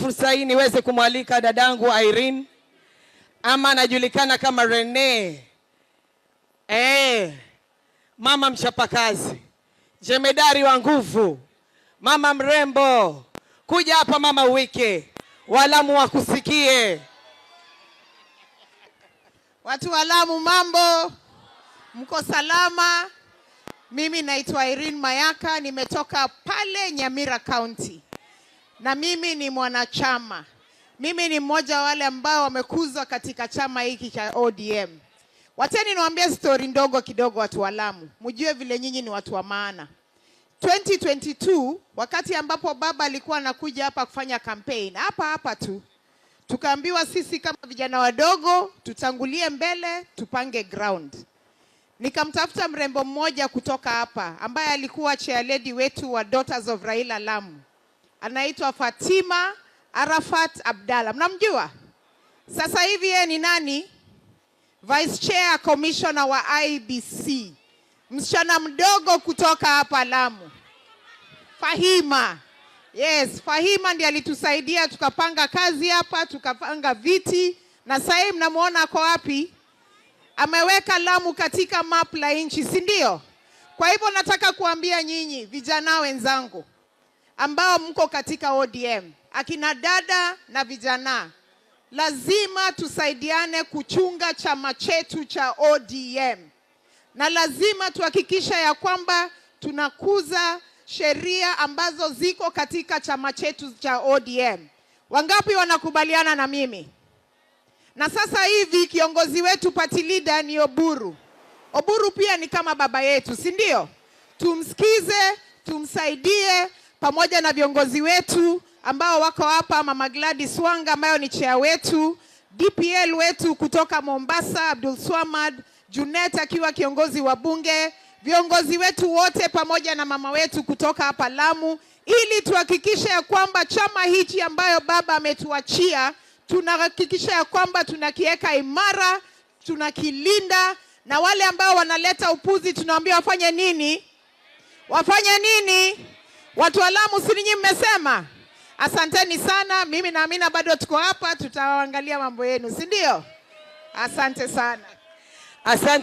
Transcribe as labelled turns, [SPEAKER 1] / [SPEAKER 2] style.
[SPEAKER 1] Fursa hii niweze kumwalika dadangu Irene, ama anajulikana kama Rene. Mama mchapakazi, jemedari wa nguvu, mama mrembo, kuja hapa mama uwike, Walamu wakusikie.
[SPEAKER 2] Watu wa Lamu, mambo? Mko salama? Mimi naitwa Irene Mayaka, nimetoka pale Nyamira County na mimi ni mwanachama. Mimi ni mmoja wa wale ambao wamekuzwa katika chama hiki cha ODM. Wacheni niwaambie story ndogo kidogo, watu wa Lamu, mjue vile nyinyi ni watu wa maana. 2022, wakati ambapo baba alikuwa anakuja hapa kufanya campaign hapa hapa tu, tukaambiwa sisi kama vijana wadogo tutangulie mbele, tupange ground. Nikamtafuta mrembo mmoja kutoka hapa ambaye alikuwa chairlady wetu wa Daughters of Raila Lamu, anaitwa Fatima Arafat Abdalla. Mnamjua? Sasa hivi yeye ni nani? Vice Chair Commissioner wa IEBC, msichana mdogo kutoka hapa Lamu, Fahima. Yes, Fahima ndiye alitusaidia tukapanga kazi hapa, tukapanga viti, na sasa hivi mnamuona ako wapi? Ameweka Lamu katika map la nchi, si ndio? Kwa hivyo nataka kuambia nyinyi vijana wenzangu ambao mko katika ODM, akina dada na vijana, lazima tusaidiane kuchunga chama chetu cha ODM, na lazima tuhakikisha ya kwamba tunakuza sheria ambazo ziko katika chama chetu cha ODM. Wangapi wanakubaliana na mimi? Na sasa hivi kiongozi wetu, party leader, ni Oburu. Oburu pia ni kama baba yetu, si ndio? Tumsikize, tumsaidie pamoja na viongozi wetu ambao wako hapa, Mama Gladys Wanga ambayo ni chair wetu, DPL wetu kutoka Mombasa, Abdul Swamad, Junet akiwa kiongozi wa bunge, viongozi wetu wote pamoja na mama wetu kutoka hapa Lamu, ili tuhakikishe ya kwamba chama hichi ambayo baba ametuachia, tunahakikisha ya kwamba tunakiweka imara, tunakilinda, na wale ambao wanaleta upuzi tunawaambia wafanye nini? Wafanye nini? Watu wa Lamu, si ninyi mmesema? Asanteni sana. Mimi na Amina bado tuko hapa, tutaangalia mambo yenu, si ndio? Asante sana.
[SPEAKER 1] Asante.